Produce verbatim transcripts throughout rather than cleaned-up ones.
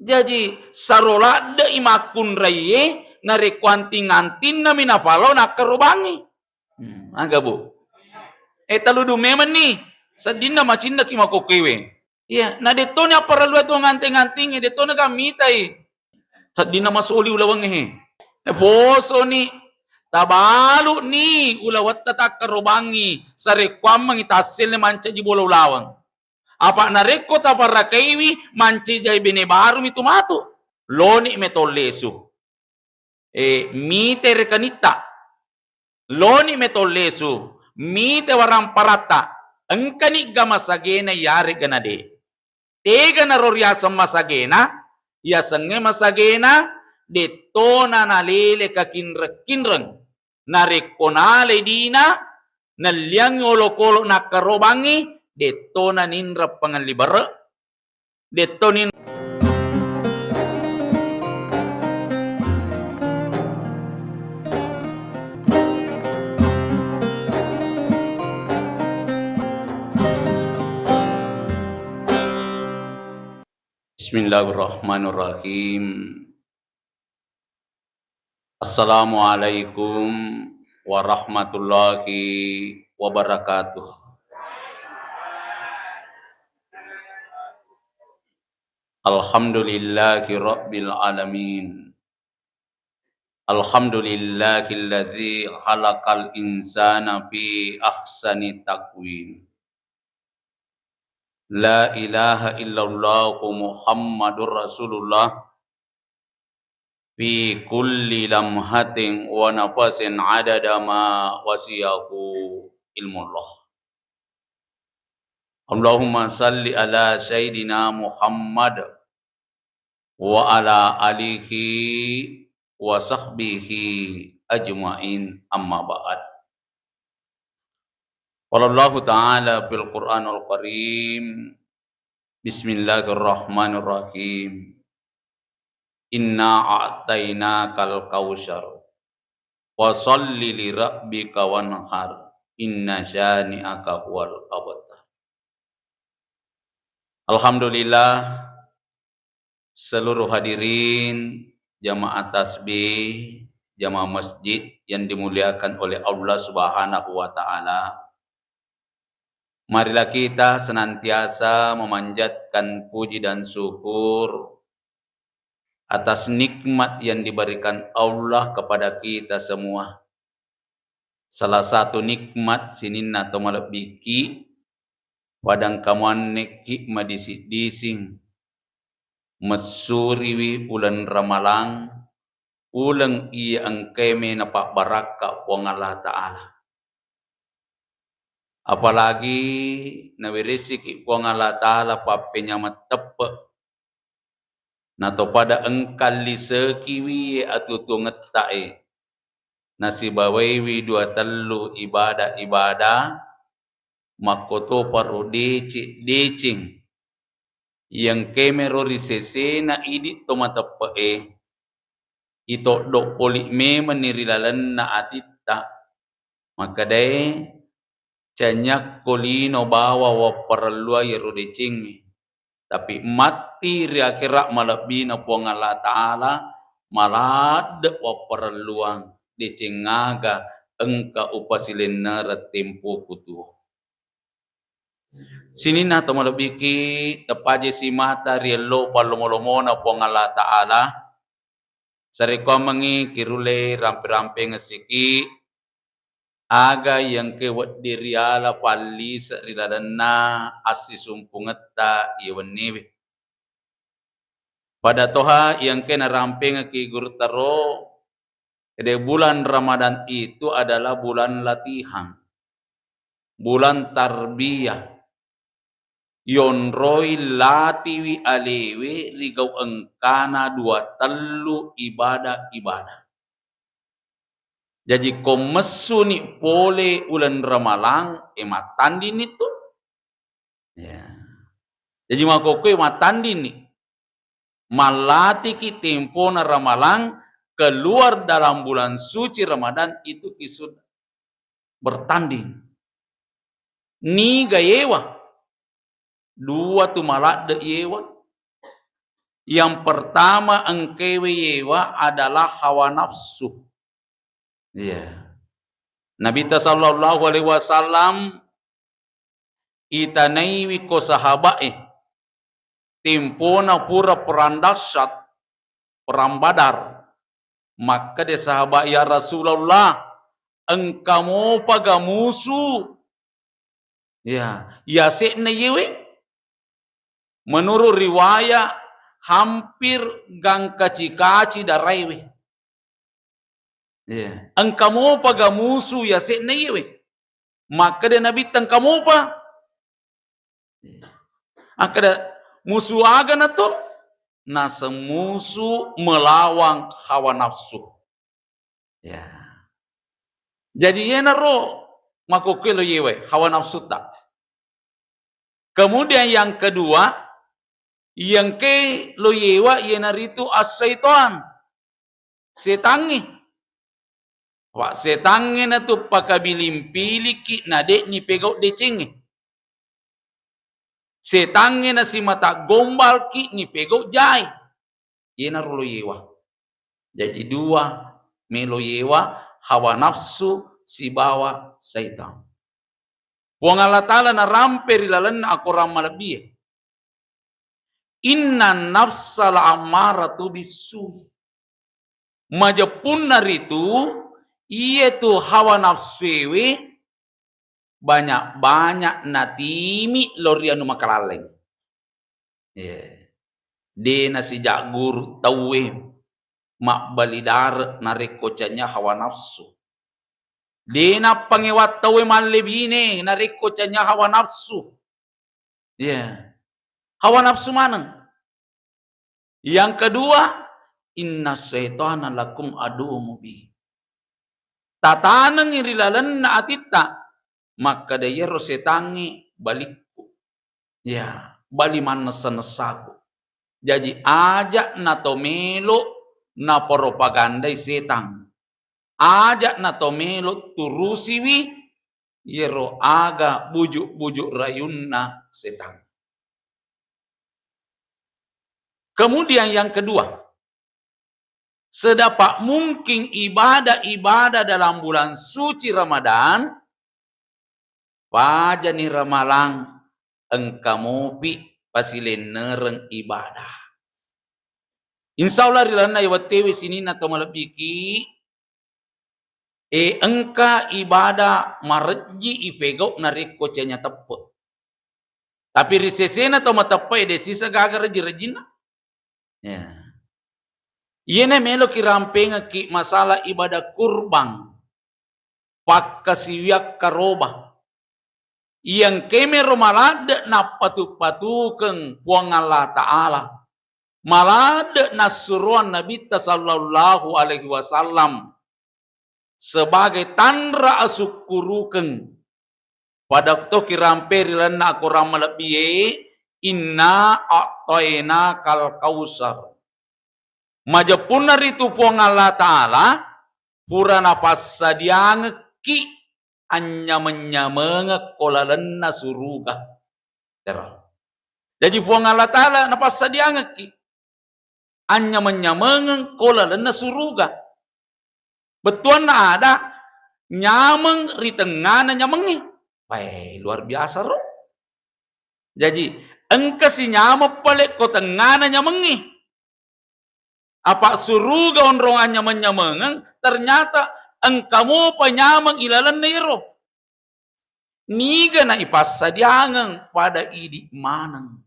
Jaji, saro ladde'i makkunraié, narékko anting-antinnami napalao nakkarobangngi. Hmm, aga, Bu? Eh, taludu memenni, seddinna macinnaki makokkoéwé. Iya, na dé'toni apparellué tu nganting-antingngé, dé'tona ga mitai. Seddinna masoli ulawengngé. Eh, posoni, tabalu'ni ulawetta takkarobangngi, sarékkuammengngi tassélé mancaji bola ulaweng. Apa narékko taparakaiwi, mancaji béné barumi tu matu. Loni métong lésu. Eh, mité rékenitta. Loni métong lésu, mité waramparatta. Engkani ga masagéna iyaré'ga nadé. Téganaro riaseng masagéna, iasengngé masagéna, dé'tona nalélé kakinreng-kinreng. Narékko nalai dina, nelliangngi olokolo nakkarobangngi, dé'tona ninreng pangelli bere', dé'to nin- Bismillahirrahmanirrahim. Assalamualaikum warahmatullahi wabarakatuh. Alhamdulillahi rabbil alamin. Alhamdulillahillazi khalaqal insana fi ahsani taqwim. La ilaha illallah Muhammadur Rasulullah fi kulli lamhatin wa nafasin adada ma wasiyahu ilmullah. Allahumma salli ala Sayyidina Muhammad wa ala alihi wa sahbihi ajma'in, amma ba'd. Qala Allahu ta'ala fil Qur'anul Karim, Bismillahirrahmanirrahim. Inna a'tainakal kautsar. Fasalli li rabbika wanhar. Inna syani'aka huwal abtar. Alhamdulillah, seluruh hadirin, jamaah tasbih, jamaah masjid yang dimuliakan oleh Allah Subhanahu wa Ta'ala. Marilah kita senantiasa memanjatkan puji dan syukur atas nikmat yang diberikan Allah kepada kita semua. Salah satu nikmat sininna to malebbiki, padang kamuannekki madising-dising, messuriwi uleng Ramalang, uleng iya engkae me napabbarakka Puang Allah Ta'ala. Apalagi naweresiki Puang Allah Ta'ala pappenyameng teppe, natopada engka lisekiwi atutuongettae, nasibawaiwi dua tellu ibadah-ibadah, makkotoparo deceng-deceng. Iyengkae mero ri sesena idi to mateppe'e, itoddo poli memenni ri lalenna atitta, makkedae, canyakko lino bawa wapparelluang iyaro decengnge, tapi matti ri akhera malebbina Puang Allah Ta'ala, maladde wapparelluang deceng aga engka upasilennereng tempoku tuo. Sininna to malebbiki, teppaje simata ri ello pallomo-lomona Puang Allah Ta'ala, sarekkuammengngi kirulle rampe-rampengessiki aga iyengke wedding riala pallise ri lalenna assisumpungetta iya wenniwe. Pada toha iyengke narampengekki gurutta ro, ede bulan Ramadan itu adalah bulan latihan, bulan tarbiyah. Yonroi latiwi alewe rigau engkana dua tellu ibadah-ibadah. Jaji ko messuni pole uleng Ramalang, e, mattandinni tu. Ya. Jaji makkokkoe mattandinni. Mallatiki tempona Ramalang keluar dalam bulan suci Ramadan itu ki sudah bertanding. Niga yewa? Dua tu maladde yewa. Yang pertama engkewe yewa adalah hawa nafsu. Iya. Nabitta sallallahu alaihi wasallam itanaiwi ko sahaba'e, tempona pura perang dahsyat, perang Badar. Makkeda sahabat, "Ya Rasulullah, engka mopa ga musu?" Ya, yase'na yewe. Menurut riwayat, hampir gangkaci-kaci daraewe. Iya. Engka mopa ga musu yase'na yewe? Makkeda Nabitta, "Engka mopa." Iya. Akkeda, "Musu aga na to?" Naseng, "Musu melawang hawa nafsu." Ya. Jadi yenaro makkokkoe lo yewe, hawa nafsutta. Kemudian yang kedua, iyengke lo yewa iyanaritu as-syaitan, setangnge. Wa setangnge natu pakabiling-piliki na de'ni pegau decengnge. Setangnge nasimata gombalki ni pegau jae. Iyanaro lo yewa. Jaji dua melo yewa, hawa nafsu sibawa syaitang. Puang Allah Ta'ala narampe ri lalenna akorang malebbie. Inna nafsa la ammaratu bissu. Majeppunna ritu, iyetu hawa nafsuewe banyak-banyak natimi lo ri anu makalalleng. Iya. De nasijagguru tauwe mabbali dare narekko canya hawa nafsu. De nappangewa tauwe mallebine narekko canya hawa nafsu. Iya. Hawa nafsu maneng. Yang kedua, inna syaitana lakum aduwwun mubin. Tatanengi ri lalenna atitta, makkeda iyaro setangnge balikku. Ya, bali mannessa-nessaku. Jaji aja nato melo naparopagandai setang. Aja nato melo turusiwi iyaro aga bujuk-bujuk rayunna setang. Kemudian yang kedua, sedapat mungkin ibadah-ibadah dalam bulan suci Ramadan, pajani ramalang engka mopi pasilennereng ibadah. Insya Allah ri lalenna wettewe sininna to malebbiki, e, engka ibadah marejji ipegau narekko canya teppe. Tapi ri sesena to mateppe de sisa gaga rejji-rejjinna. Ya. Iyena melo kirampengekki masalah ibadah kurbang, pakkasiwiakkaroba. Iyengkemero maladde nappatu-patukeng Puang Allah Ta'ala. Maladde nassuroang Nabitta sallallahu alaihi wasallam sebagai tanra asukkurukeng. Pada to kirampe ri lalenna akorang malebbie, inna a'tainakal kausar. Majeppunna ritu Puang Allah Ta'ala, pura napassadiangekki anynyameng-nyamengekko lalenna suruga. Tero. Jaji Puang Allah Ta'ala napassadiangekki anynyameng-nyamengeng ko lalenna suruga. Bettuanna ada nyameng ri tengngana nyamengnge. Wah, luar biasa ro. Jaji engka si nyameng pale ko tengngana nyamengnge. Apa suruga onrong anynyameng-nyamengeng, ternyata engka mopa nyameng ilalenna iro. Niga na ipassadiangeng pada idi maneng.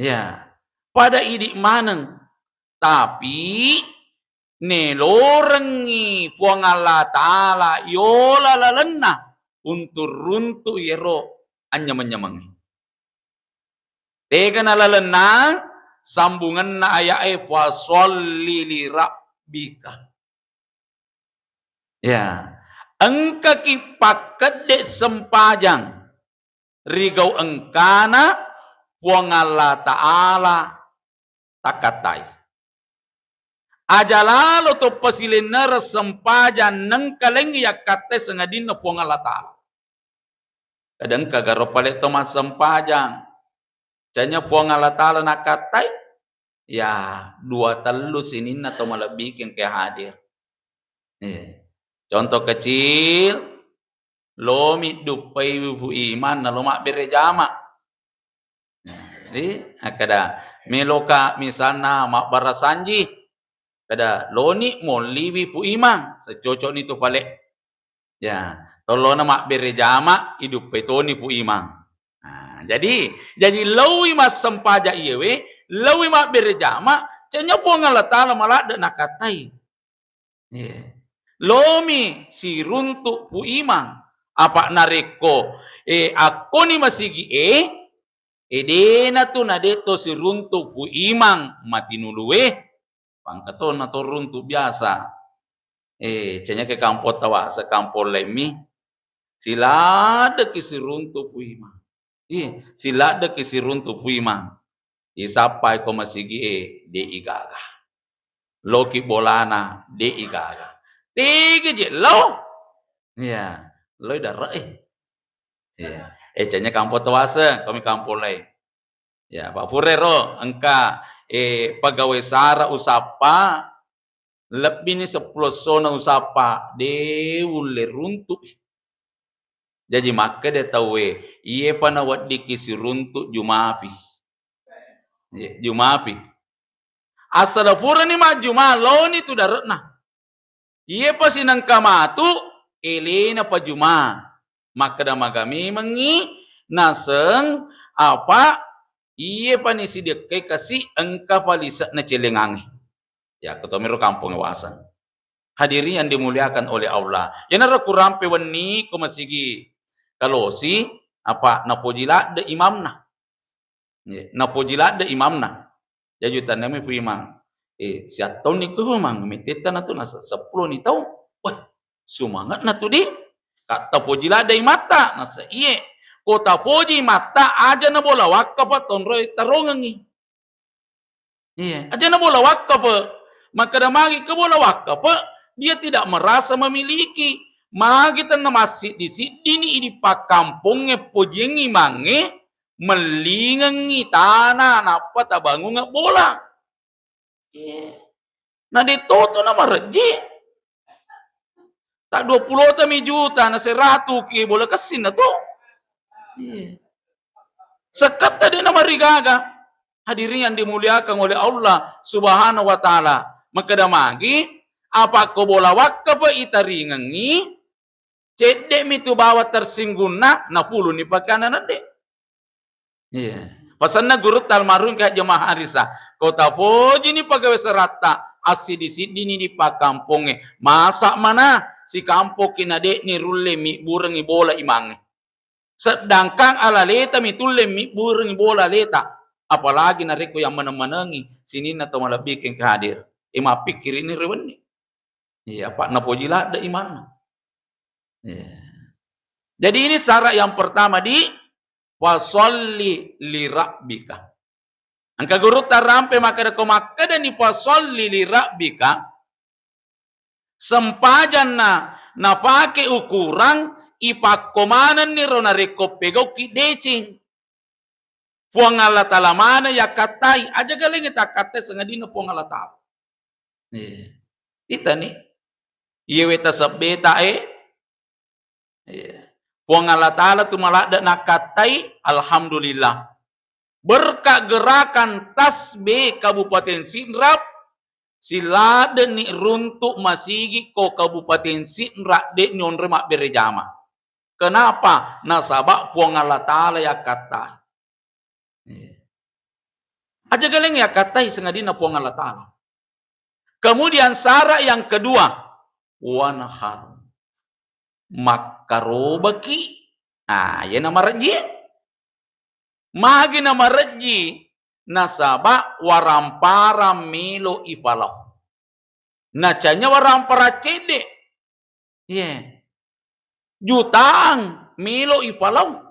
Ya, pada idi maneng. Tapi nelorengngi Puang Allah Ta'ala yola lalenna untuk runtu yero anynyameng-nyamengnge. Tegana lalenna sambungenna aya'e, "Fasholli li rabbika." Ya, engkaki pakkedde sempajang rigau engkana Puang Allah Ta'ala takkattai. Aja lalo to pasilennereng sempajang nengka laing yakkattai sangadinna Puang Allah Ta'ala. Kadang kagaro pale to massempajang. Canya Puang Allah Ta'ala nakkattai. Ya, dua tellu sininna to malebbiki engka hadir. Eh, contoh kecil, lomi duppaiwi Fu Imang, nalo mabbere jama. Jadi, akkeda, meloka misalna mabbarasanji, kada loni molliwi Fu Imang, secocokni tu pale. Ya, tollona mabbere jama, iduppai toni Fu Imang. Nah, jadi, jadi laowi massempajang iyewe, laowi mabbere jama, cenya Puang Allah Taala maladde nakattai. Iya. Lomi siruntu Fu Imang. Apa narekko, eh, akkoni masigi e, eh, dena tu nade to siruntu Fu Imang matinulu e, pangkatona to runtu biasa. Eh, cenyake kampong tawase, kampong laimmi, siladdeki siruntu Fu Imang. Ih, siladdeki siruntu Fu Imang. Isappai ko masigi e, de igaga. Loki bolana, de igaga. Tege je lo. Iya, loi dare e. Iya. Eh, cenya kampong tawase, komi kampong lain. Ya, Pak Purero, engka, eh, pegawai sara usappa, lebbini seppulo essona usappa, de ulle runtu. Jaji makkeda tauwe, iyepa naweddikki siruntu jumapi. Iya, jumapi. Asala purani majjuma, loni tu dare'na. Iyepa sinengka matu, elena pajuma. Makkeda maga memengngi, naseng apa, iyepani sidekkai kasi engka palise'na celengangnge. Ya, ketomiro kampong waseng. Hadirin yang dimuliakan oleh Allah. Yenaro kurampe wenni ko masigi kalosi, apa napoji ladde imamna. Ye, napoji ladde imamna. Jaji tannami Fu Imang. Eh, siattaunni ko Fu Imang, mettetta natu nasa seppulo ni tau. Wah, sumangatna tu di. Ka tapoji ladde imatta, nasa iye. Ko tapoji imatta, aja na bola wakkafa tonroi tarongengi. Iya, aja na bola wakkafa. Makkeda magi ke bola wakkafa, dia tidak merasa memiliki. Magi tenna massiddi-siddini idi pakkampongnge pojiengngi mange, mellingengngi tana nappa tabangunge bola. Iya. Na de toto na marejji. Tak dua puluh tami juta, na seratu ki bola kessing na tu. Iya. Sekatta de na marigaga. Hadirin yang dimuliakan oleh Allah Subhanahu wa Ta'ala. Makkeda magi, apa ko bola wakkafa itaringengngi, cedde'mi tu bawa tersinggungna, napuluni pakkana nadde. Iya. Pasanna gurutta almarhum Kiai Haji Maharisa, ko tapojini pegawai saratta, assiddi-siddini di pakkampongnge. Masa mana sikampokki na de'ni rulle mibburengngi bola imangnge. Sedangkan alaleta mitulle mibburengngi bola aleta. Apalagi narekko yang meneng-menengi sininna to malebbiki engka hadir. E, mappikkirikni ri wenni. Iya, apa napoji ladde imanna. Iya. Jadi ini syarat yang pertama di fasalli li rabbika. Engka gurutta rampe makkeda ko makkedani fasalli li rabbika, sempajanna napake ukurang ipakko manenni ro narekko pegauki deceng. Puang Allah Ta'ala maneng yakkattai, aja galengngi takkattai sangadinna Puang Allah Ta'ala. Iya. Itani. Iyewe tasebbeta e. Iya. Puang Allah Ta'ala tu maladde nakkattai, alhamdulillah. Berkat gerakan tasbih Kabupaten Sidrap, siladenni runtu masigi ko Kabupaten Sidrap, de'ni onroi mabbere jama. Kenapa? Nasaba Puang Allah Ta'ala yakkattai. Iya. Aja galengngi yakkattai sangadinna Puang Allah Ta'ala. Kemudian syarat yang kedua, wanhar. Makkarobaki. Ah, iya namarejji. Magi namarejji? Nasaba waramparang melo ipalau. Nacanya waramparang cedde. Iya. Jutaan melo ipalau.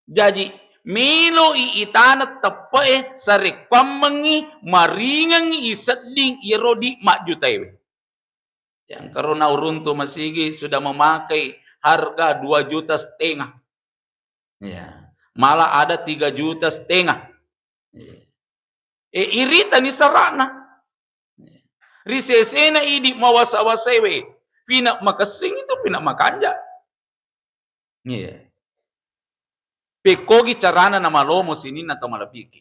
Jaji, meloi itana teppe'e sarekkuammengngi maringengngi isedding iyaro di majjutaewe. Yang karo nauruntu masigi sudah memakai harga dua juta setengah. Ya. Malah ada tiga juta setengah. Ya. E, iritani sarana. Ri sesena idi mawasa-wasaewe, pina makessing itu, pina makanja. Iya. Pekkogi carana namalomo sininna tau malebbiki.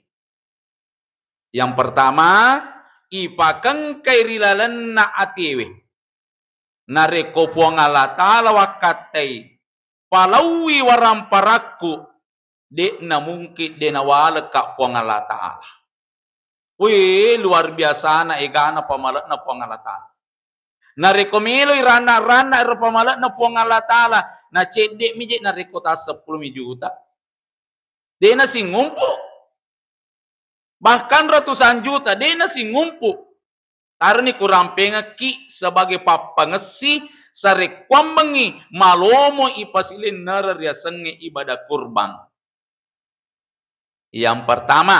Yang pertama, ipakengkai ri lalenna atewe. Narekko Puang Allah Ta'ala wakkattai, "Palauwi waramparakku," de'na mungkin de' nawalekka Puang Allah Ta'ala. Wih, luar biasana egana pamale'na Puang Allah Ta'ala. Narekko meloi ranna-ranna ero pamale'na Puang Allah Ta'ala, na cedde' mi je narekko ta seppulo mi juta. De' nasingumpu. Bahkan ratusan juta, de' nasingumpu. Taroni kurampengekki sebagai pappangessi, sarekkuammengngi malomo ipasilennere riasengnge ibadah kurban. Yang pertama,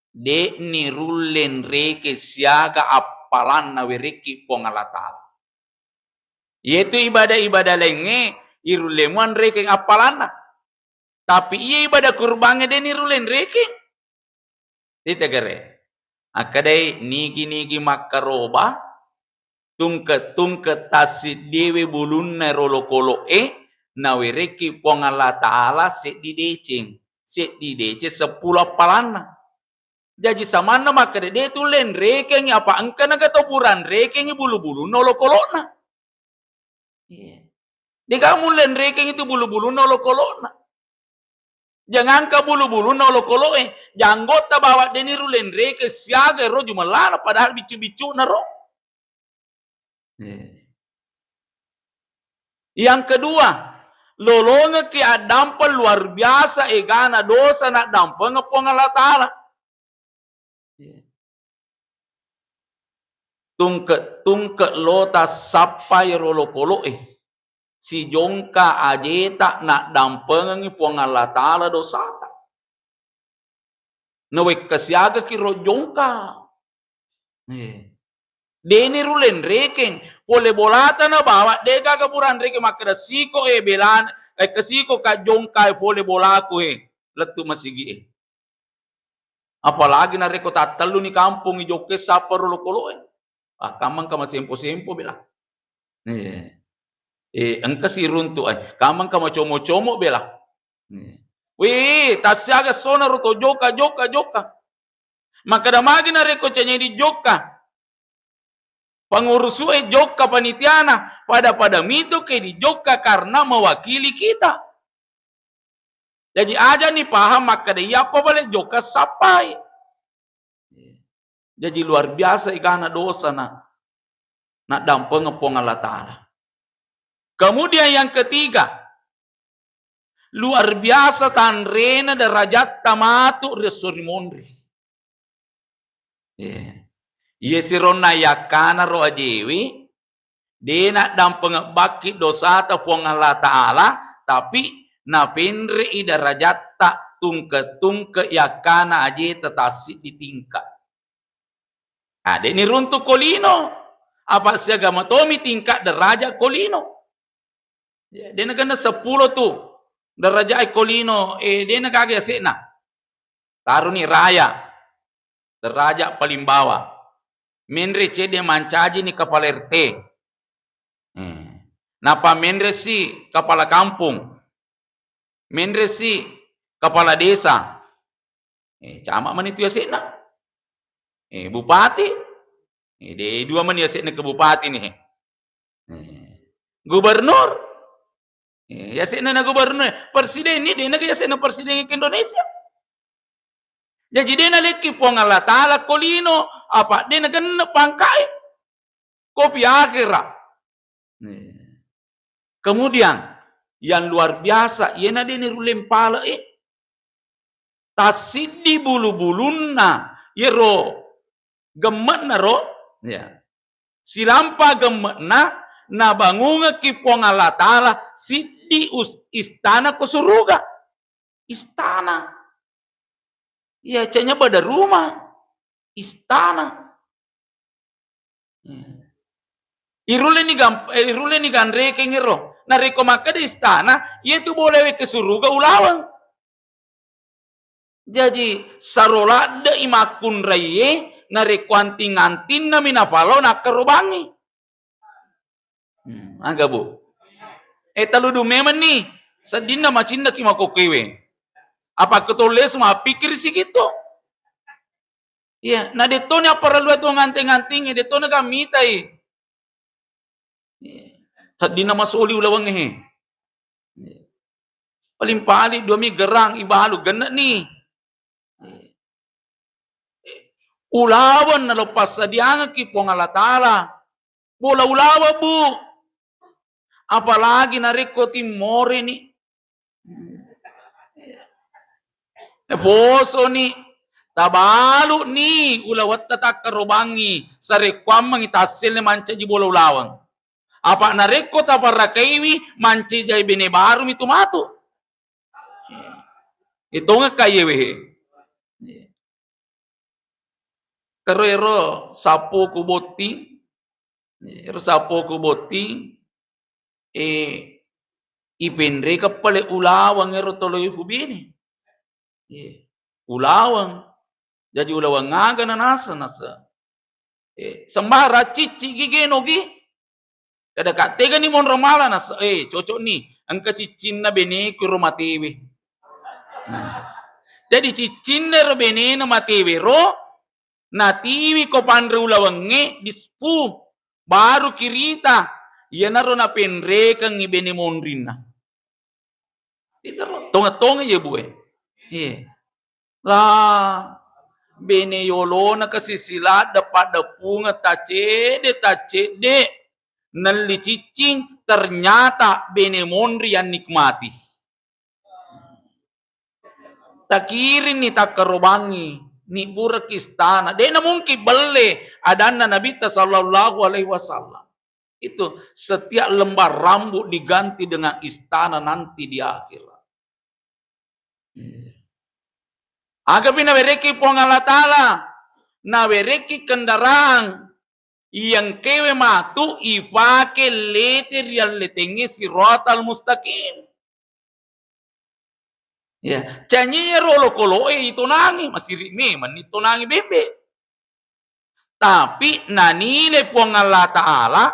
de'ni rulle nrekeng siaga appalanna werekki Puang Allah Ta'ala. Iyetu ibadah-ibadah laingnge irulle muanrekeng appalanna. Tapi iya ibadah kurbangnge de'ni rulle nrekeng. Titegere. Akkadai nigi-nigi makkaroba, tungke-tungke tassiddiwe bulunna ro olokolo'e, nawerekki Puang Allah Ta'ala seddi deceng, seddi deceng seppulo appalanna. Jaji samanna makkeda, de' tulle nrekengngi, apa engka naga tau pura nrekengngi bulu-bulunna olokolo'na. Iya. De'ga mulle nrekeng itu bulu-bulunna olokolo'na. Jangangka bulu-bulunna olokolo'e, janggotta bawa de'ni rulle nrekeng siaga ero jumellana, padahal biccu-biccu'na ro. Iya. Yang kedua, lolongekki addampeng luar biasa egana dosa naddampengeng Puang Allah Ta'ala. Tungke-tungke lota sappai ro olokolo'e, sijongka ajeta naddampengengngi Puang Allah Ta'ala dosata. Nawekka siagaki ro jongka. Eh. De'ni rulle nrekeng, pole bolata nabawa, de'gaga pura nrekeng makkeda, "Siko e belan, eh, kesiko ka jongka e pole bolaku e, lettu masigi e." Apalagi narekko tattelluni kampong i jokka e sappa ro olokolo'e. Ah, kammangka masempo-sempo bela. Eh. Eh, engka siruntu, eh, kammangka macomo-como bela. Eh. Wih, tassiaga sona ro to jokka, jokka, jokka. Makkeda magi narekko canyedi jokka. Pangurusu'e jokka panitiana, pada-pada mito ke dijokka karena mewakili kita. Jaji, ajani paham makkeda, iyappa bale jokka sappai. Jaji, luar biasa egana dosa na, naddampengeng Puang Allah Ta'ala. Kemudian yang ketiga, luar biasa tanrena derajatta matu ri esso ri monri. Iya. Iya sironna yakkana ro ajewe, de' naddampengeng bakki dosata Puang Allah Ta'ala, tapi napenre'i derajatta tungke-tungke yakkana ajeta tassiddi tingka. Ah, de'ni runtu ko lino, apa siaga matomi tingka deraja ko lino. Ya, de' nagenna seppulo tu deraja e ko lino, eh, de' nagaga yase'na. Taruni raya, deraja paling bawah. Menre cedde mancaji ni kepala R T. Eh. Napa menre si kepala kampung. Menre si kepala desa. Eh, camat mani tu yase'na. Eh, bupati. Eh, de' dua mani yase'na ke bupati ni. Eh, gubernur. Eh, yase'na na gubernur. Presiden ni, de' naga yase'na presiden ke Indonesia. Jaji, de' nalekki Puang Allah Ta'ala ko lino, apa de' nagenna pangkae. Kopi akhera. Nih. Kemudian, yang luar biasa, iyena de' nirulle mpale'e. Tassiddi bulu-bulunna, yero gemme'na ro, ya. Silampa gemme'na, nabangungekki Puang Allah Ta'ala siddi us-, istana ko suruga. Istana. Iya, canya pada rumah. Istana. Irulleni gam-, eh, irulleni ganrekeng ero. Narekko makkeda istana, iyatu bola we ke suruga ulaweng. Jaji, saro ladde'i makkunraié, narékko anting-antinnami napalao nakkarobangngi. Hmm, aga, Bu? Eh, taludu memenni, seddinna macinnaki makokéwé. Apa ketollé sumappikkiri sikitto? Iya, na déttoni apparellué tu nganting-ngantingngé, déttoni ga mitai. Iya. Seddinna masoli ulawengngé. Iya. Paling-paling dua mi gerang ibalu genne'ni. Iya. Ulaweng nalo passadiangekki Puang Allah Ta'ala. Bola ulaweng, Bu. Apalagi narékko timmoréni. Eh, posoni, tabalu'ni ulawetta takkarobangngi, sarekkuammengngi tasselle mancaji bola ulaweng. Apa narékko taparakaiwi, mancaji béné barumi tu matu. Itongekka iyéwé. Karo éro sappoku botting, éro sappoku botting, eh, ipenrékeng palé ulaweng éro tolo ufubéné. Eh, ulaweng. Jaji ulaweng aga nanaseng, naseng. Eh, sembarang cicci gigéno gi. Kada ka tegani monro mala, naseng, eh, cocokni, engka ciccinna bénéku ro matéwé. Nah. Jadi ciccinna ro bénéna matéwé ro, natiwi ko panré ulawengngé dispu, baru kirita, iyanaro napenrékengngi béné monrinna. Itaro, tongeng-tongeng ya, Bu, eh. Iya. Lah, béné yolona kasi siladde paddeppungeng tacedde, tacedde, nelli ciccing, ternyata béné monri yang nikmati. Takirinni takkarobangngi, nibburaki istana. Dé'na mungkin belle adanna Nabitta sallallahu alaihi wasallam. Itu setiap lembar rambut diganti dengan istana nanti di akhirat. Iya. Agapi nawerekki Puang Allah Ta'ala, nawerekki kendaraan, iyengkewe matu ipake lete ri alletengnge siratal mustaqim. Ya, canye ro olokoloe itonangi, masiri memanni tonangi bembe. Tapi nanilai Puang Allah Ta'ala,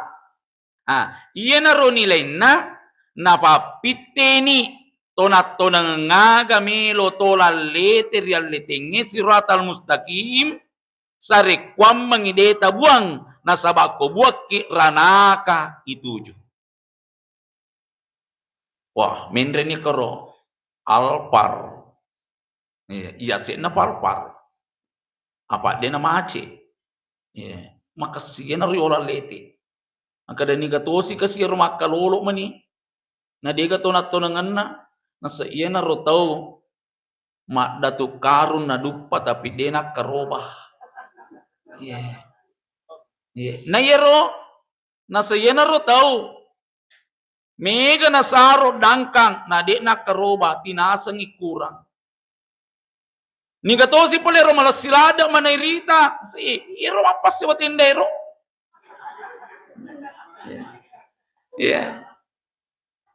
ah, iyanaro nilainna napappitteni tonang-tonangeng aga melo tola lete ri alletengnge siratal mustaqim, sarekkuammengngi de tabuang, nasaba ko buakki ranaka ituju. Wah, menreni karo Alphard. Iya, iya, senna Alphard. Apa dena mace. Iya, makessina riolo lete. Makkeda niga tosi kasi ro makkalolo mani. Na dega tona-tonangenna, nasa iyanaro tau maddatu karung naduppa tapi de nakkaroba. Iya. Iya. Na iyaro, nasa iyanaro tau mega nasaro dangkang, na de nakkaroba, tinasengi kurang. Niga tosi pole ro malessi ladde manairita, si, iyaro mappassewa tenda ero. Iya. Iya.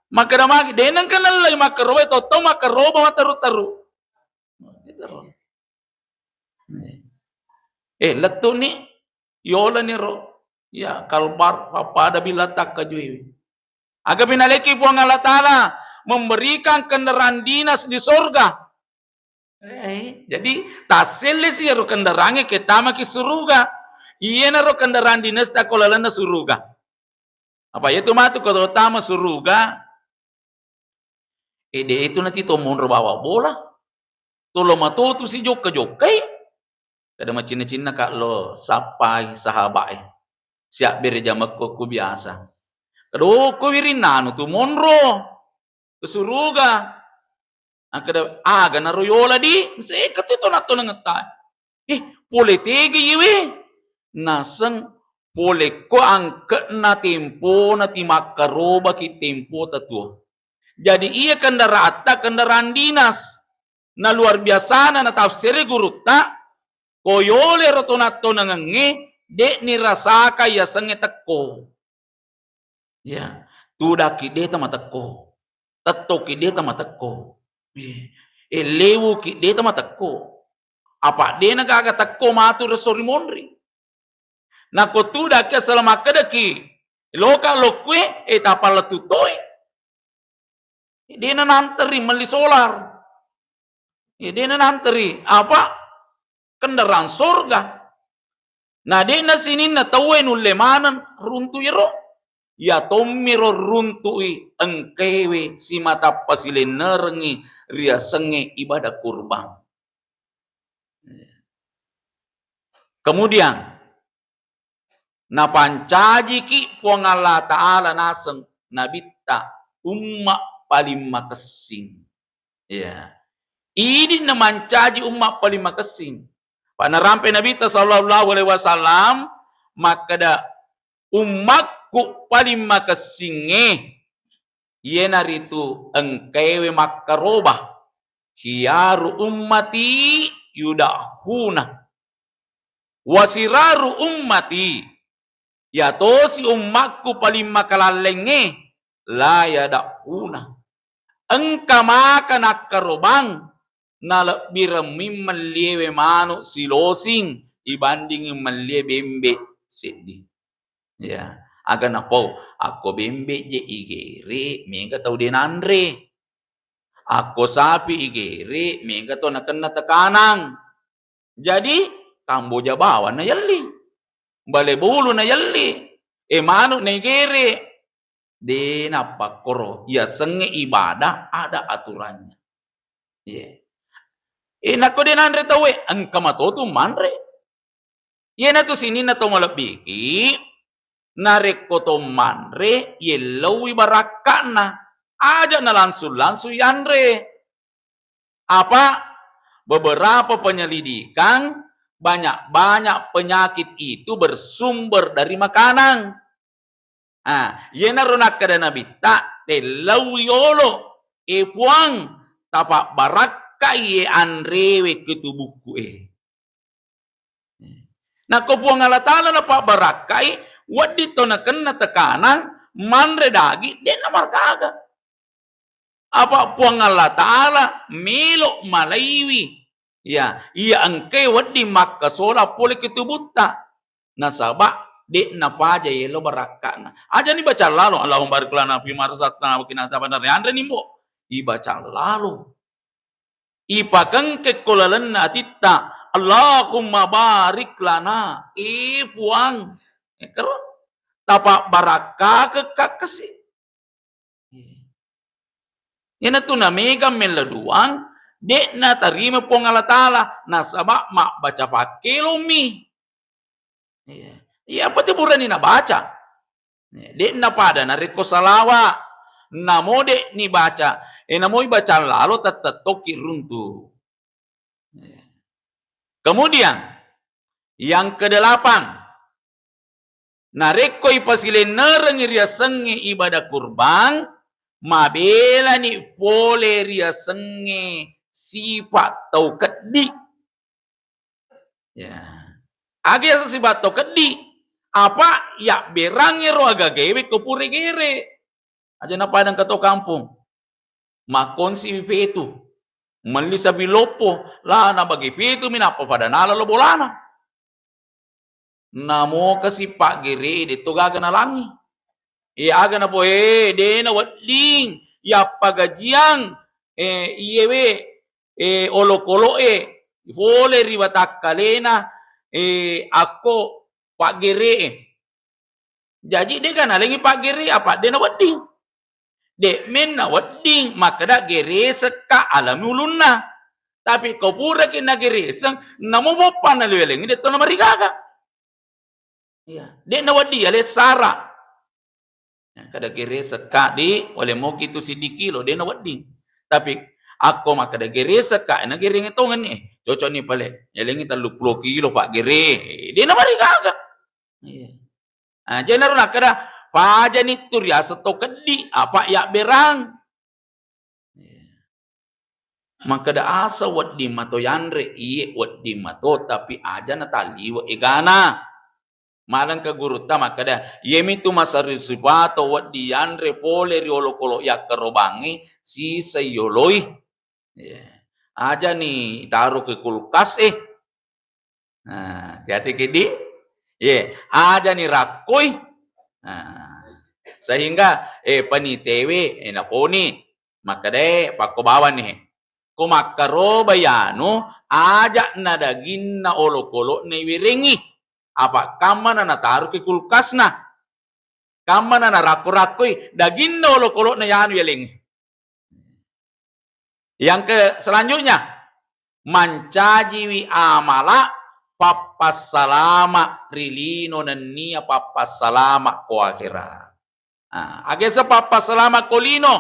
Makkeda magi, de nengka nellai makkaroba, to tau makkaroba materu-teru. Eh, lettuni, yolani ro. Ya, kalbar, pappada bila takkajui. Aga pinaleki Puang Allah Ta'ala memberikan kendaraan dinas di sorga. Eh, jadi tassellesi iyaro kendaraangnge ke tamaki suruga. Iyanaro kendaraan dinasta ko lalenna suruga. Apa iyatu matu ko tama suruga, eh, de itu nati to monro bawa bola. Tolo matotu si jokka-jokkai. Kada macinna-cinna ka lo sappai sahabae. Siabbere jamekko ku biasa. Kada okko wirinna anu tu monro ke suruga. Akkeda, aga naro yola di, seka tu tona-tonangetta. Eh, pole tege yewe. Naseng pole ko angke'na tempona ti makkarobaki tempota tuo. Jadi iya kendaraatta kendaraan dinas. Na luar biasana natafsiri gurutta, ko yolero tona-tonangengnge, de nirasaka yasengnge tekko. Ya, tudakki de tamatekko. Tettoki de tamatekko. Iya. E, lewuki, de tamatekko. Apa de na gaga tekko matu resso ri monri. Nako tudakki asala makkedaki, loka lokkue, e, tapallettu toi. De na nanteri melli solar. E, de na nanteri apa? Kendaraan sorga. Na de'na sininna tauwe nulle maneng runtu'i ro. Iya tommiro runtu'i engkaewe simata pasilennerengngi riasengnge ibadah kurban. Kemudian, napancajiki Puang Allah Ta'ala naseng Nabitta umma paling makessing. Iya. Idi namancaji umma paling makessing. Panarampe Nabitta sallallahu alaihi wasallam makkeda, "Ummakku paling makessingnge iyanaritu engkaewe makkaroba, khiyaru ummati yudahuna." Wasiraru ummati, yatosi ummakku paling makalallengnge, la yadahuna. Engka maka nakkarobang, nalebbiremmi melliewe manu silosing ibandingi mellie bembe seddi. Ya, aga napau, akko bembe je igere, mega tau de nanre. Akko sapi igere, mega to nakenna tekanang. Jadi, Kamboja bawang na yelli, bale bulu na yelli, e, manu na igere. De nappakkoro, yasengnge ibadah ada aturannya. Iya. E, nakko de nanre tauwe, engka matotu manre. Iyanatu sininna to malebbiki, narekko to manre, yellowi barakka'na, aja na langsung-langsung yanre. Apa? Beberapa penyelidikan, banyak-banyak penyakit itu bersumber dari makanan. Ah, iyanaro nakkeda Nabitta, "Tellauwi yolo, e Puang, tapabbarakkai e anrewe ketubukku e." Nakko Puang Allah Ta'ala napabbarakkai, wedding to nakenna tekanang, manre daging, de'na margaga. Apa Puang Allah Ta'ala melo malaiwi, ya, iya engkae wedding makkasola pole ke tubutta. Nasaba de'na paja yelo barakka'na. Ajani baca lalo, "Allahumma barik lana fi ma razaqtana wa qina azabannar." Anre nimbo. Ibaca lalo. Ipakengke ko lalenna atitta, "Allahumma barik lana." E Puang. Ekkaro. Tapabbarakkake kakkasi. Iyanatu namega melladuang, de'na tarima Puang Allah Ta'ala, nasaba mabbaca pakkelommi. Iya. Iya, apa tu burani nabaca? Iya, de'na pada narekko salawa, namo de'ni baca, e, namo ibaca lalo tettettokki runtu. Iya. Kemudian, yang kedelapan, narekko ipasilennerengngi riasengnge ibadah kurbang, mabelani pole riasengnge sipa tau keddi. Ya. Aga yaseng sipa tau keddi? Apa yabberangngi ro agagaewe ko pura gere. Aja napadang ke to kampung. Makkonsi fetu. Melli sapi loppo, la nabagi fetu mi nappa pada nala lo bolana. Namo kasi paggere de to gaga nalangi. E, aga napo, e, de na wedding, yappa gajiang, e, iyewe, e, olokolo e, pole ri watakkalena, e, akko paggere e. Jaji, de ga nalengi paggere, apa de na wedding. De menna wedding makkeda geresekka alami ulunna. Tapi ko puraki nagereseng, namo boppanna liwelengi de to namarigaga. Iya, de na wedding ale sara. Ya, kada geresekka di, wale moki tu siddi kilo, de na wedding. Tapi akko makkeda geresekka, na gereng tongenni, e, cocok ni pale. Yalengi tellu pulo kilo paggere, e, de na marigaga. Iya. Ah, jenaro nakkeda, pajani tu riaseng to keddi, apa yabberang. Iya. Makkeda asa wedding mato yanre, iye wedding mato, tapi aja natalliwe egana. Malengka gurutta makkeda, iyemitu masari sipato wedding yanre pole ri olokolo yakkarobangngi siseng yoloi. Iya. Ajani itaruki kulkas e. Nah, hati-hati kidi. Ye, ajani rakkoi. Nah, sehingga, eh, panitewe, eh, naponi. Makkedae pakko bawani he. Ko makkaroba yanu, aja'na daginna olokolo'na iwerengi. Apa kammana nataruki kulkasna. Kammana narakko-rakkoi daginna olokolo'na yanu yalengi. Yang ke selanjutnya, mancajiwi amala pappassalama ri lino nennia pappassalama ko akhera. Ah, agesa pappassalama ko lino.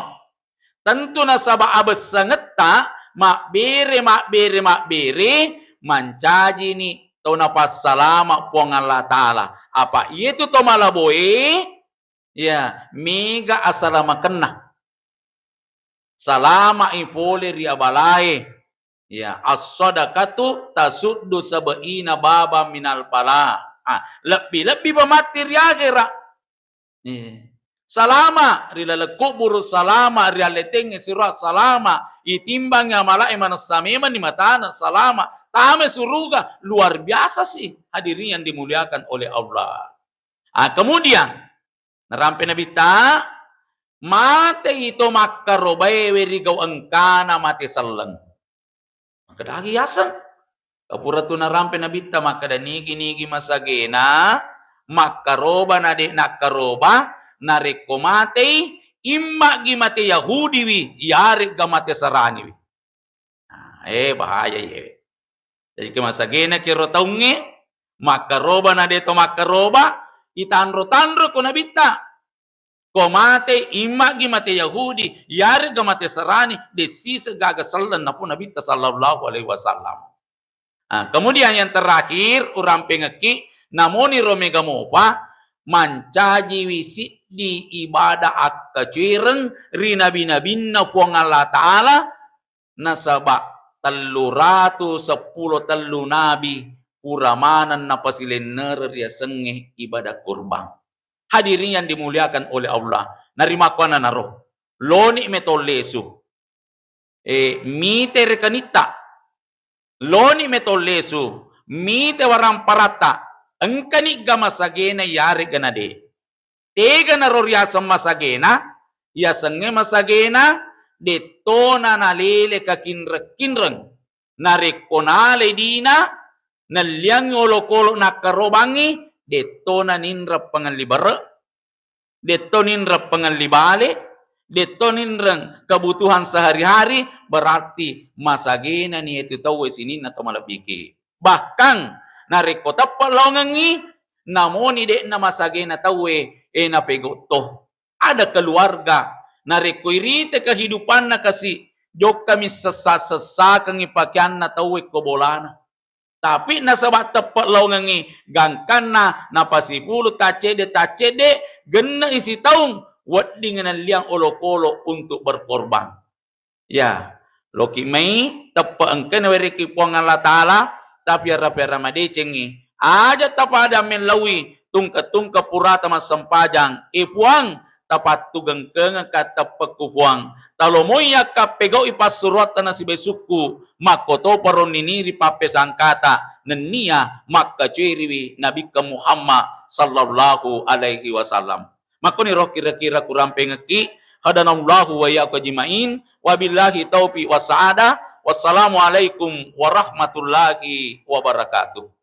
Tentu nasaba abessangetta mabbere, mabbere, mabbere, mancajini tau napassalama Puang Allah Ta'ala. Apa iyetu to malaboe, ya, mega asalamakenna. Salama'i pole ri abalae. Ya, as-sadaqatu tasuddu sab'ina baba minal bala. Ah, lebbi-lebbi pa matti ri akhera. Iya. Salama ri laleng kuburu, salama ri alleteng siro, salama itimbangi amala'e manessa memang ni matana, salama tama suruga, luar biasa sih hadirin yang dimuliakan oleh Allah. Ah, kemudian narampe Nabitta, matei to makkarobae we ri gau engkana mate selleng. Makkedagi yaseng. Kapura tu narampe Nabitta makkeda nigi-nigi masagena makkaroba na de' nakkaroba, narekko matei, imma'gi mate Yahudiwi, yaregga mate Saraniwi. Nah, eh, bahaya ye. Jadi, ke masagena kero taungnge, makkaroba na de' to makkaroba, itanro-tanro ko Nabitta. Ko mate, imma'gi mate Yahudi, yaregga mate Sarani, de' siseng gaga selleng napo Nabitta sallallahu alaihi wasallam. Ah, kemudian yang terakhir, urampengekki, namoni ro mega mopa, mancajiwi siddi ibadah akkacuereng ri nabi-nabinna Puang Allah Ta'ala, nasaba tellu ratu seppulo tellu nabi pura maneng napasilennereng riasengnge ibadah kurban. Hadirin yang dimuliakan oleh Allah, narimakkuannanaro, loni metollesu, eh, mite rekanitta, loni metollesu, mite waramparatta, engkani ga masagena yaregga na de'. Tega naro riaseng masagena, yasengnge masagena, de'tona nalele kakinreng-kinreng. Narekko nalai dina, nelliangngi olokolo nakkarobangngi, de'tona ninreng pangelli bere', de'to ninreng pangelli bale, de'to ninreng kebutuhan sehari-hari, berarti masagena ni itu tauwe sininna to malebbiki. Bahkan narekko teppe' laongengngi, namoni de'na masagena tauwe, eh, napegau to. Ada keluarga, narekko irite kehidupanna kasi, jokkami sessa-sessakengngi pakeanna tauwe ko bolana. Tapi nasaba teppe' laongengngi, gangkanna napasipulu taccedde-taccedde, genne'i sitaung, wedding nalliang olokolo untuk berkorban. Ya, loki mai teppe' engka nawerekki Puang Allah Ta'ala, tapi ara-, ara madecengngi. Aja tapada mellaui tungke-tungke purata massempajang, eh Puang, tapattugengkengekka teppekku Puang. Talomoi yakkappegau'i passuroatta nasibesukku, makkotoparo nini ri pappesangkata, nennia makkacueriwi Nabikka Muhammad sallallahu alaihi wasallam. Makkoniro kira-kira kurampengekki, hadanallahu wa iyyakum ajma'in, wabillahi taufiq wassa'adah, wassalamualaikum warahmatullahi wabarakatuh.